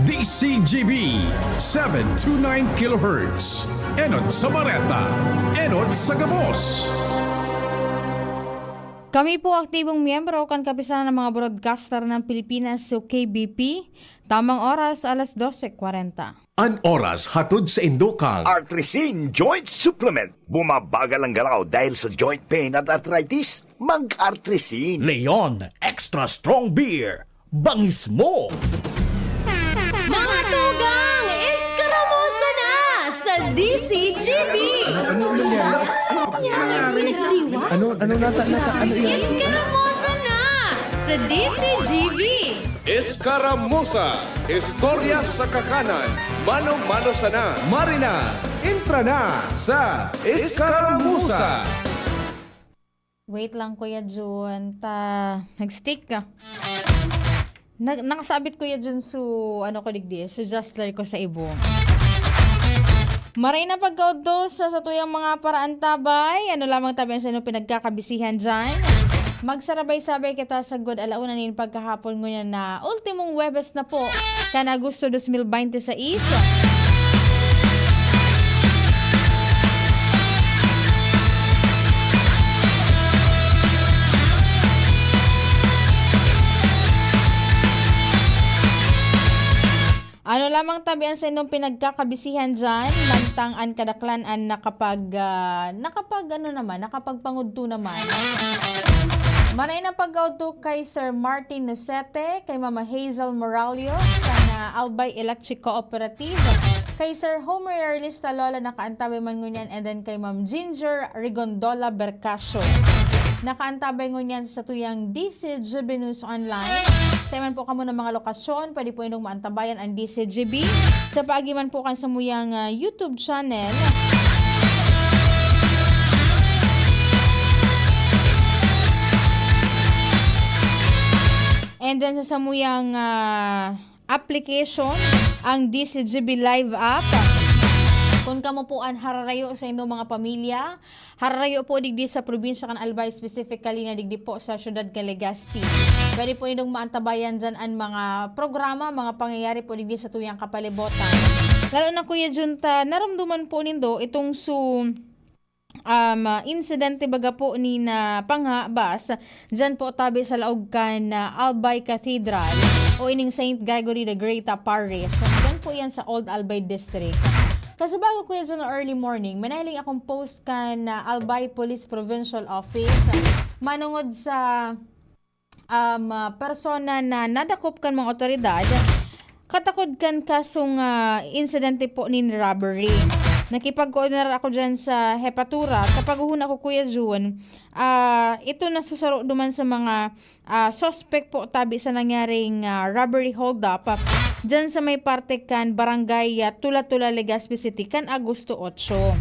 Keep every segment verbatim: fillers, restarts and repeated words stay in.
D C G B, seven two nine kilohertz. Enot sa Bareta, enot sa gabos. Kami po aktibong miyembro kan Kapisanan ng mga Broadcaster ng Pilipinas o K B P. Tamang oras, alas dose kwarenta. An oras hatod sa indukang Artrisin Joint Supplement. Bumabagal ang galaw dahil sa joint pain at arthritis. Mag-Artrisin. Leon Extra Strong Beer. Bangis mo! Mga tugang, eskaramosa na sa D C G B! Ano nangyari? Ano nangyari? Ano, ano nata, nata, ano yan? Eskaramosa na sa D C G B! Eskaramosa, istorya sa kakanan, mano-mano sana. Marina, entra na sa Eskaramosa! Wait lang, Kuya Jun. Ta, nag-stick ka. Nag nakasabit, Kuya Jun, su ano ko digdi, su justler ko sa ibo. Maray na pagkaudto sa satuyang mga paraantabay. Ano lamang tabi ang sa inong pinagkakabisihan dyan? Magsarabay-sabay kita sa good alauna nin pagkahapon ngunyan na ultimong Webes na po, kan Agosto dos mil baynte sais. Ano lamang tabi an saindong pinagkakabisihan diyan, mantang an kadaklan an nakapag, ah, nakapag-ano naman, nakapagpangudto naman. Maray na pagkaudto kay Sir Martin Nocete, kay Mama Hazel Moralio, kan, ah, Albay Electric Cooperative, kay Sir Homer Erlista Lola, nakaantabay man ngunyan, and then kay Ma'am Ginger Rigondola Bercasio. Nakaantabay ngunyan sa tuyang D C G B News Online. Sa iman po kamo ng mga lokasyon, pwede po indong maantabayan ang D C G B sa paagi man po kan samuyang, ah, YouTube channel. And then sa samuyang, ah, application, ang D C G B Live app. Kun kamo po an hararayo sa indong mga pamilya, hararayo po digdi sa probinsya kan Albay, specifically na digdi po sa siyudad kan Legazpi. Pwede po nindong maantabayan diyan an mga programa, mga pangyayari po digdi sa tuyang kapalibotan. Lalo na, Kuya Jun, ta naramdaman po nindo itong su-, um, ah, insidente baga po ni na panghabas diyan po tabi sa laog kan, ah, Albay Cathedral o ining Saint Gregory the Great, ah, Parish. Diyan po yan sa Old Albay District. Kasi bago, Kuya Jun, early morning, may nahiling akong post kan, ah, Albay Police Provincial Office manungod sa, um, ah, persona na nadakop kan mga otoridad katakod kan kasong, ah, insidente po nin robbery. Nakipag-koordinar ako diyan sa hepatura. Kapag huhuna ko, Kuya Jun, ah, ito nasusaro duman sa mga, ah, suspect po tabi sa nangyaring, ah, robbery hold-up, ah, diyan sa may parte kan Barangay, ah, Tula-Tula, Legazpi City, kan Agosto otso.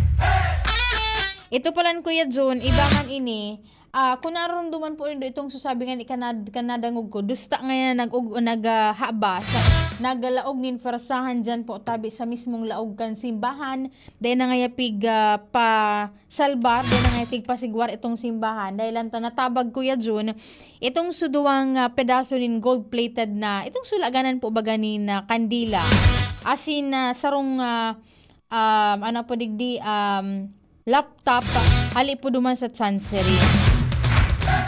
Ito palan, Kuya Jun, iba man ini, ah, kun nararomdoman po nindo itong susabi nga ni kanad-, kanadangog ko, dusta nga yan nag-ug-, nag, ah, habas, naglaog nin pwersahan diyan po tabi sa mismong laog kan simbahan, dahil nangayapig, ah, pa salbar, dahil nangayapig pasigwar itong simbahan. Dahil lang ta natabag, Kuya Jun, itong suduwang, ah, pedaso nin gold-plated na, itong sulaganan po baga nin, ah, kandila. Asin, ah, sarong, ah, um, ano po digdi, um, laptop, hali po duman sa Chancery.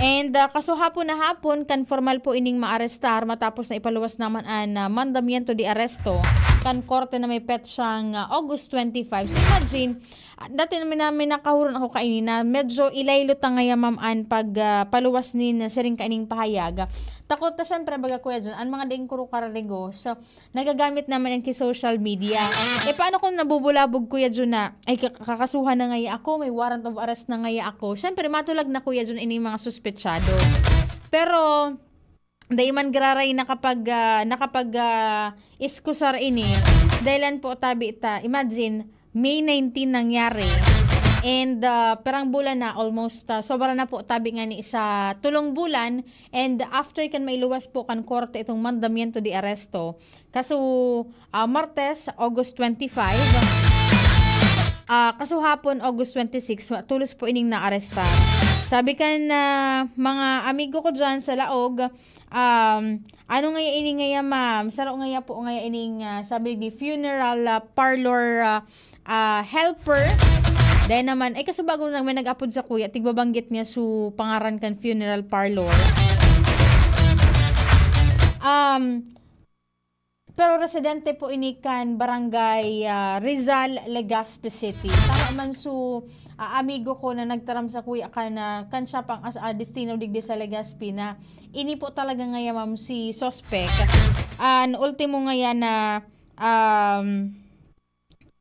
And, ah, kasuhapon na hapon, kan formal po ining maarestar matapos na ipaluwas naman an, ah, mandamiento de arresto kan korte na may petsang, ah, August twenty-five. So imagine, ah, dati na mina-, minakahuron ako kaini na medyo ilaylo ta ngaya, ma'am, an pag, ah, paluwas nin siring kaining pahayag. Takot ta, syempre, baga, Kuya Jun, an mga daing kuro kararigos, nagagamit naman yan ki social media. Eh, paano kung nabubulabog, Kuya Jun, na, "Ay, ka-, kakasuhan na ngaya ako, may warrant of arrest na ngaya ako." Siyempre, matulag na, Kuya Jun, ining mga suspetsado. Pero, dai man giraray nakapag, ah, nakapag, ah, iskusar ini. Dahilan po, tabi ta, imagine, May nineteen nangyari. And, ah, pirang bulan na, almost, ah, sobra na po, tabi ngani sa tolong bulan. And after kan mailuwas po kan korte itong mandamiento de arresto, kaso, ah, Martes, August twenty-five, ah, kaso hapon, August twenty-six, tolos po ining naarestar. Sabi kan, ah, mga amigo ko dyan sa laog, um, ano ngaya ini ngaya, ma'am? Saro ngaya po ngaya ining, ah, sabi di funeral, ah, parlor, ah, ah, helper. Dahil naman, ay, kasubago lang may nag-apod sa kuya, tigbabanggit niya su pangaran kan funeral parlor. Um, pero residente po ini kan Barangay, ah, Rizal, Legazpi City. Tama man su, ah, amigo ko na nagtaram sa kuya kan, ah, kan siya pang as-, ah, destino digdi sa Legazpi na ini po talaga ngaya, ma'am, si suspect. An ultimo ngaya na, um,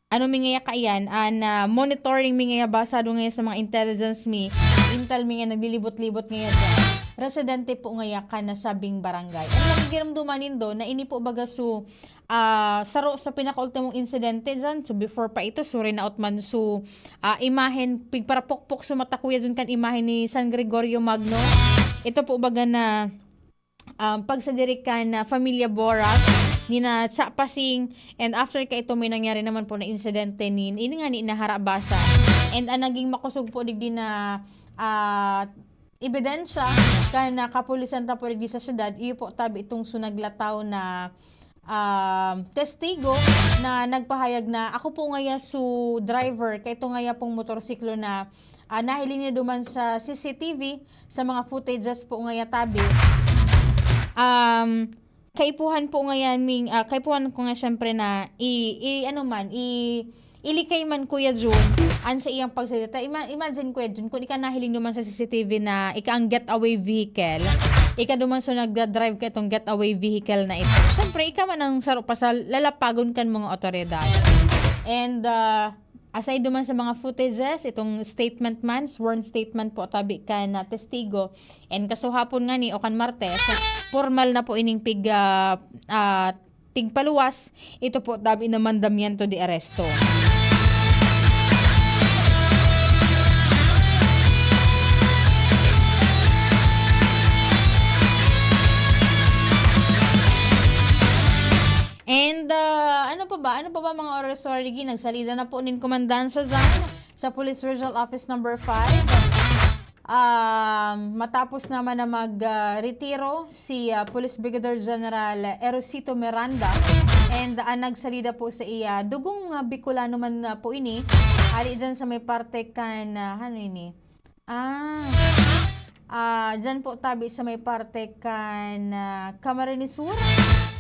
ano mi ngaya kaiyan, an, ah, monitoring mi ngaya, basado ngaya sa mga intelligence mi, intel mi ngaya naglilibot-libot ngaya dyan. Residente po ngaya kan nasabing barangay. Ang nagigiramduman nindo na ini po baga su, ah, saro sa pinakaultimong insidente dyan. So, before pa ito, su rinaot man su, ah, imahen, pigparapokpok su mata kuya dyan kan imahen ni San Gregorio Magno. Ito po baga na, um, pagsadiri kan, ah, Familia Boras, ni na Cha Pasing, and after ka ito, may nangyari naman po na insidente ni, ini nga ni Nahara Basa. And ang naging makosog po digdi na, ah, ebidensya kan, ah, kapulisan ta po digdi sa syudad, iyo po tabi itong sunaglataw na, um, testigo na nagpahayag na, "Ako po ngaya su driver, kaito ngaya pong motorsiklo na, ah, nahiling niya duman sa C C T V, sa mga footages po ngaya tabi." Um, kaipuhan po ngayan ming, ah, kaipuhan ko nga siyempre na i, i, ano man, i, ilikay man, Kuya Jun, an sa iyang pagsalita. Ima-, imagine, Kuya Jun, kung ika nahiling duman sa C C T V na ika ang getaway vehicle, ika duman so nagda-drive ka itong getaway vehicle na ito. Siyempre, ika man ang saro pa sa lalapagon kan mga otoridad. And, ah, aside duman sa mga footages, itong statement man, sworn statement po tabi kan, ah, testigo. And kasuhapon ngani o kan Martes, formal na po ining pig, ah, ah, tigpaluwas, ito po tabi na mandamiento de arresto. And, ah, ano pa ba? Ano pa ba mga oras, sorry, nagsalida na po nin komandansya dyan sa Police Regional Office number five. Um, matapos naman na mag, ah, retiro si, ah, Police Brigadier General Erosito Miranda, and ang nagsalida po sa iya, dugong, ah, Bicolano man na po ini, hali dyan sa may parte kan, ah, ano ini? Ah, ah, dyan po tabi sa may parte kan, ah, Camarines Sur.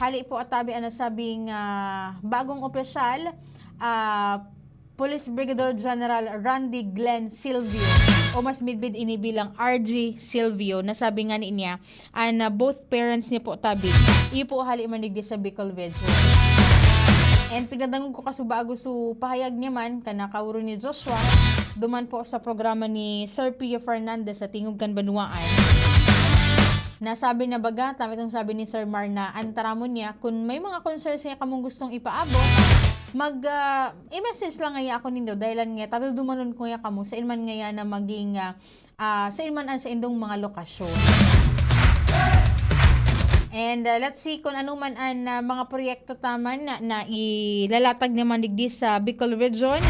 Hali po at tabi ang nasabing, ah, bagong opisyal, ah, Police Brigadier General Randy Glenn Silvio, o mas midbid ini bilang R G Silvio, na sabi nga niya, an, ah, both parents niya po tabi, iyo po hali man digdi sa Bicol Region. And pigdadangog ko kasubago su pahayag niya man, kan nakauro ni Joshua, duman po sa programa ni Sir Pio Fernandez sa Tingog kan Banwaan. Nasabi na baga, tama itong sabi ni Sir Mar na an taramon niya, kun may mga concerns nga kamong gustong ipaabot, mag, ah, i-message lang ngaya ako nindo, dahilan nga, tadudumanon ko ngaya kamo, sain man ngaya na maging, ah, ah, sain man an saindong mga lokasyon. And, ah, let's see kung ano man an, ah, mga proyekto ta man na, na ilalatag naman digdi sa Bicol Region.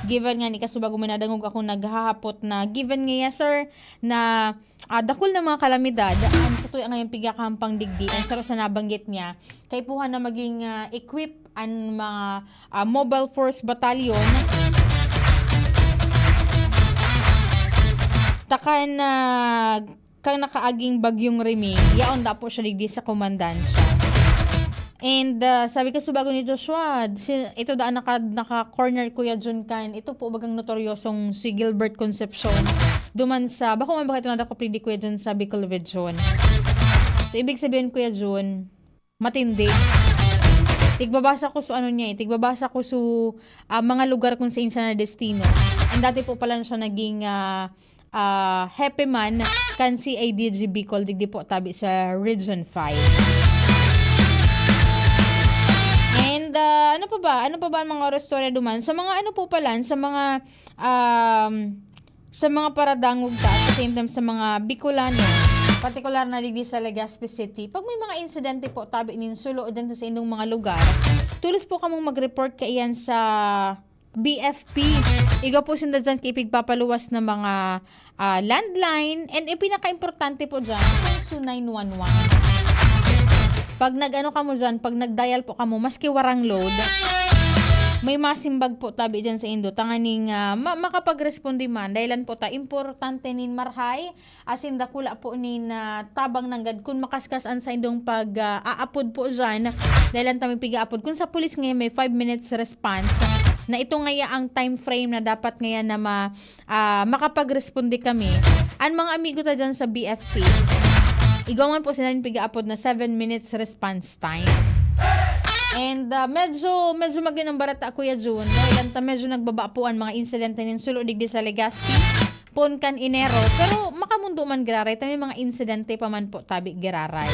Given nga ni kasubago man nadangog akong naghahapot na, given nga, yes, sir, na, ah, dakul na mga kalamidad, ang satuya ngayong pigkakahampang digdi, ang saro sa nabanggit niya, kaipuhan na maging, ah, equip an mga, ah, Mobile Force Battalion. Takan na kan nakaaging Bagyong Remy, yaon da po siya digdi sa komandansya. And, ah, sabi kasubago ni Joshua, si, ito daan naka, naka-corner Kuya Jun kan, ito po bagang notoryosong si Gilbert Concepcion. Duman sa, bako man ba ito nadakop digdi Kuya Jun sa Bicol Region? So, ibig sabihin, Kuya Jun, matindi. Tigbabasa ko su ano niya eh, tigbabasa ko su, ah, mga lugar kung saan siya na destino. And dati po pala siya naging, ah, ah, hepe man kan C I D G Bicol, digdi po tabi sa Region five. And, ah, ano pa ba? Ano pa ba ang mga oras storya duman? Sa mga ano po pala, sa mga, um, sa mga paradangog ta, at the same time sa mga Bicolano, partikular na digdi sa Legazpi City, pag may mga insidente po tabi nin sulo o dyan sa indong mga lugar, tulos po kamong mag-report kaiyan sa B F P. Igwa po sinda dyan kay ipigpapaluwas na mga, ah, landline. And ipinakaimportante po dyan, itong su nine one one. Pag nag-ano ka mo dyan, pag nag-dial po ka mo, maski warang load, may masimbag po tabi dyan sa indo. Tanganing, ah, ma-, makapag-responde man. Dahilan po ta, importante nin marhay, asin dakula po nin, ah, tabang nanggad kun makaskas an saindong pag, ah, aapod po dyan. Dahilan ta may piga-apod. Kun sa pulis ngayon may five minutes response, na ito ngaya ang time frame na dapat ngaya na ma-, ah, makapag-responde kami. An mga amigo ta dyan sa B F P, igwa man po sila nin piga-apod na seven minutes response time. And, ah, medyo, medyo magin ang barata, Kuya Jun. Dahilan ta medyo nagbaba po an mga insidente nin sulo digdi sa Legazpi, pon kan Enero. Pero makamundo man giraray, ta may mga insidente pa man po tabi giraray.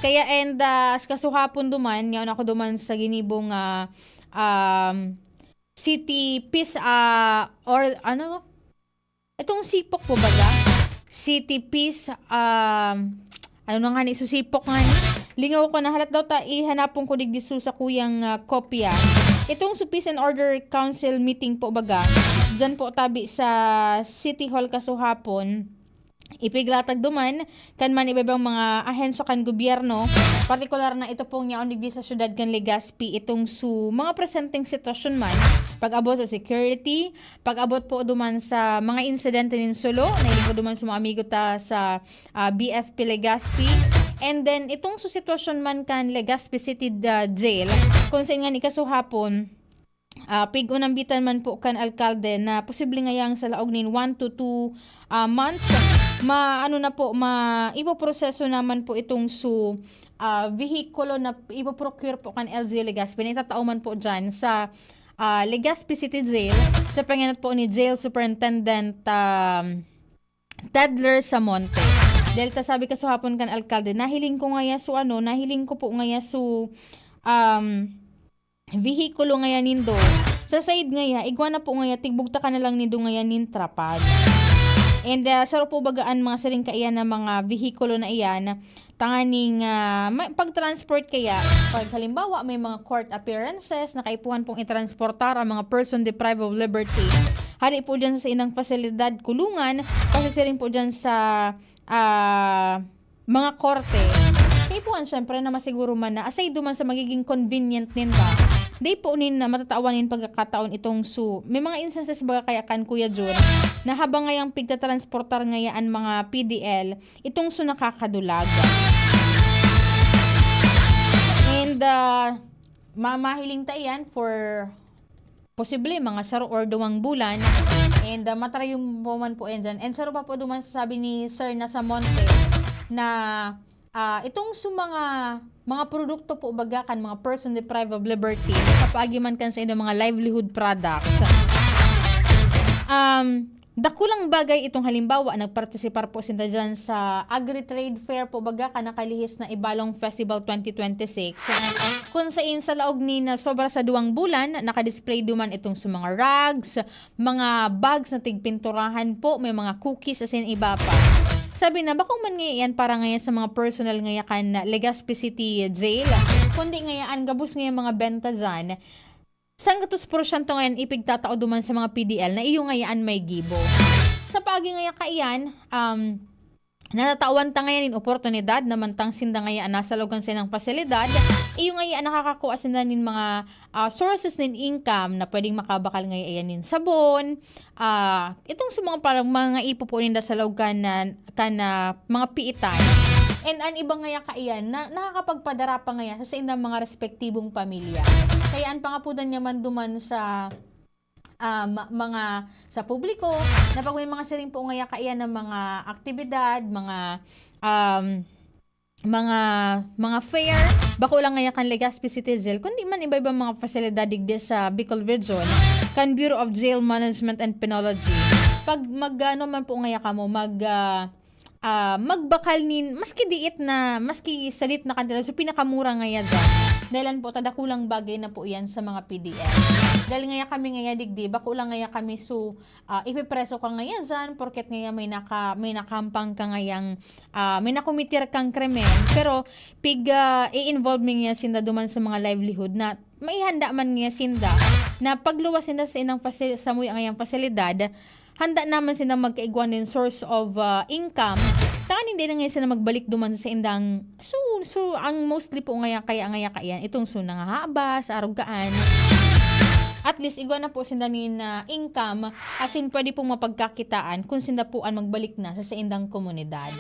Kaya, and, ah, sa kasuhapon duman, yaon ako duman sa ginibong, ah, um, City Peace, ah, or ano? Itong sipok po baga? City Peace, um, ano na nga ni, susipok nga ni? Lingaw ko na, halat daw ta, ihanapon ko digdi su sa kuyang, ah, kopya. Itong su Peace and Order Council meeting po baga, dyan po tabi sa City Hall kasuhapon, ipiglatag duman kan man iba-ibang mga ahensya kan gobyerno, partikular na ito pong yaon digdi sa syudad kan Legazpi, itong su mga presenteng sitwasyon man, pag-abot sa security, pag-abot po duman sa mga insidente nin sulo, na ining po duman sa mga amigo ta sa, ah, B F P Legazpi. And then, itong su sitwasyon man kan Legazpi City, ah, Jail, kung saan nga ni kasuhapon, ah, pig-unambitan man po kan alkalde na posible ngayang sa laog nin one to two, ah, months, ma-, ano na po, ma-, ipoproseso naman po itong su, ah, vehikulo na ipoprocure po kan L G Legazpi. Itatao man po dyan sa, ah, Legazpi City Jail, sa pangenot po ni Jail Superintendent, um, Tedler Samonte. Dahil ta sabi kasuhapon kan alkalde, nahiling ko ngaya su ano, nahiling ko po ngaya su, um, vehikulo ngaya nindo. Sa side ngaya, igwa na po ngaya, tigbugtakan na lang nindo ngaya nin trapal. And, ah, saro po baga an mga siring kaiyan na mga vehikulo na iyan, tanganing, ah, ma-, pag-transport kaya, pag halimbawa may mga court appearances, na kaipuhan pong itransportar ang mga person deprived of liberty. Hali po dyan sa saindang pasilidad, kulungan, pasisiring po dyan sa, ah, mga korte. Kaipuhan, syempre, na masiguro man na aside duman sa magiging convenient ninda, di po nin na matatawan nin pagkakataon itong su-, may mga instances baga kaya kan Kuya Jun, na habang ngayang pigtatransportar ngaya an mga P D L, itong su nakakadulag. And, ah, mamahiling ta iyan for posible mga saro or duwang bulan. And, ah, matrayon po man po yan dyan. And saro pa po duman sa sabi ni Sir Nasamonte na, ah, itong su mga, mga produkto po baga kan mga person deprived of liberty, sa paagi man kan sa ilang mga livelihood products. Um, dakulang bagay itong halimbawa, nagpartisipar po sinda dyan sa Agri-Trade Fair po baga kan nakalihis na Ibalong Festival twenty twenty-six. Kun sain sa laog ni na sobra sa duwang bulan, nakadisplay duman itong sa mga rugs, mga bags na tigpinturahan po, may mga cookies, asin iba pa. Sabi na, bako man ngaya yan para ngaya sa mga personal ngaya kan Legazpi City Jail, kundi ngaya an gabos ngaya mga benta dyan, sanggatos porsyento ngayan ipigtatao duman sa mga P D L na iyo ngayaan may gibo. Sa paagi ngaya kaiyan, um, natatawan ta ngayan nin oportunidad na mantang sinda ngayaan nasa loob kan sinang pasilidad, iyo ngayaan nakakakua sinda nin mga, ah, sources nin income na pwedeng makabakal ngaya iyan nin sabon, ah, itong sa mga pala-, mga ipo po ninda sa loob kan, ah, kan, ah, mga piitan. And an iba ngaya kaiyan na nakakapagpadara pa ngaya sa saindang mga respektibong pamilya. Kaya an pangapudan niya man duman sa, ah, ma-, mga sa publiko, na pag may mga siring po ngaya kaiyan na mga aktibidad, mga, um, mga, mga fair, bako lang ngaya kan Legazpi City Jail, kundi man iba-ibang mga pasilidad digdi sa Bicol Region, kan Bureau of Jail Management and Penology. Pag mag-ano man po ngaya kamo, mag, ah, ah, magbakal nin, maski diit na, maski salit na kantidad, so pinakamura ngaya dyan. Dahil an po, ta dakulang bagay na po yan sa mga P D L. Dahil ngaya kami ngaya digdi, bako lang ngaya kami, so, ah, ipipreso ka ngaya dyan, porket ngaya may naka-, may nakahampang ka ngayang, ah, may nakomitir kang krimen. Pero pig, ah, i-involve mi ngaya sinda duman sa mga livelihood na maihanda man niya sinda na pagluwas sinda sa inang fasil-, sa muya ngayang pasilidad, handa naman sinda magkaigwa nin source of, ah, income. Tanganing di na ngayon sila magbalik duman sa indang, so, so, ang mostly po ngaya, kaya ngaya kaiyan, itong so nangahabas, arugaan. At least, igwa na po sinda nin, ah, income, as in, pwede pong mapagkakitaan kung sinda po an magbalik na sa saindang komunidad.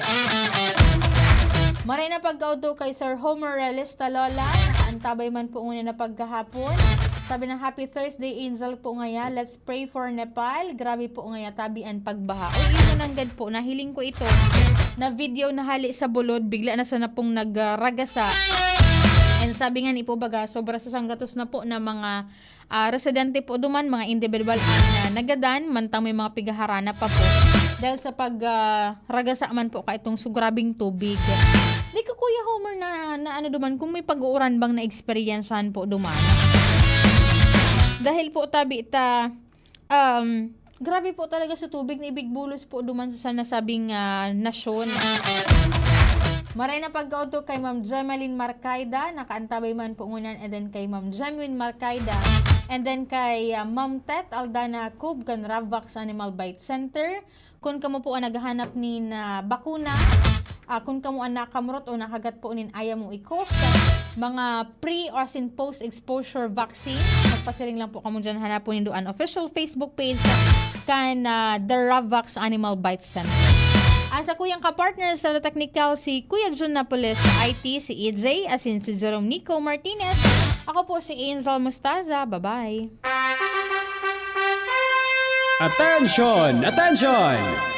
Maray na pagkaudto kay Sir Homer Realista Lola, nakaantabay man po ngunyan na pagkahapon. Sabi na, "Happy Thursday, Angel po ngaya. Let's pray for Nepal. Grabe po ngaya, tabi an pagbaha." Uy, yun na nanggad po. Nahiling ko ito na video na hali sa bulod. Bigla na sana pong nagragasa. And sabi nga ni po baga, sobra sa sanggatos na po na mga, ah, residente po duman, mga individual ang, ah, nagadan, mantang may mga pigaharana pa po. Dahil sa pag, ah, ragasa man po ka itong sugrabing tubig. Di ko, Kuya Homer, na, na ano duman, kung may pag-uuran bang na-experiencehan po duman. Dahil po tabi ta, um, grabe po talaga sa tubig na ibigbulos po duman sa nasabing, ah, nasyon. Maray na pagkaudto kay Ma'am Jemeline Marcaida, nakaantabay man po ngunyan, and then kay Ma'am Jemwin Marcaida, and then kay, ah, Ma'am Tet Aldana Kub kan Ravvax Animal Bite Center. Kun kamo po ang naghahanap nin, ah, bakuna, ah, kun kamo ang nakamurot o nakagat po nin ayam o ikos, mga pre o as in post exposure vaccine, magpasiring lang po kamo dyan. Hanapon nindo an official Facebook page kan, ah, The Ravvax Animal Bite Center. Ang sakuyang kapartner sa technical, si Kuya Jun Napoles, I T, si E J, asin si Jerome Nico Martinez. Ako po si Angel Mostaza. Bye-bye. Attention! Attention!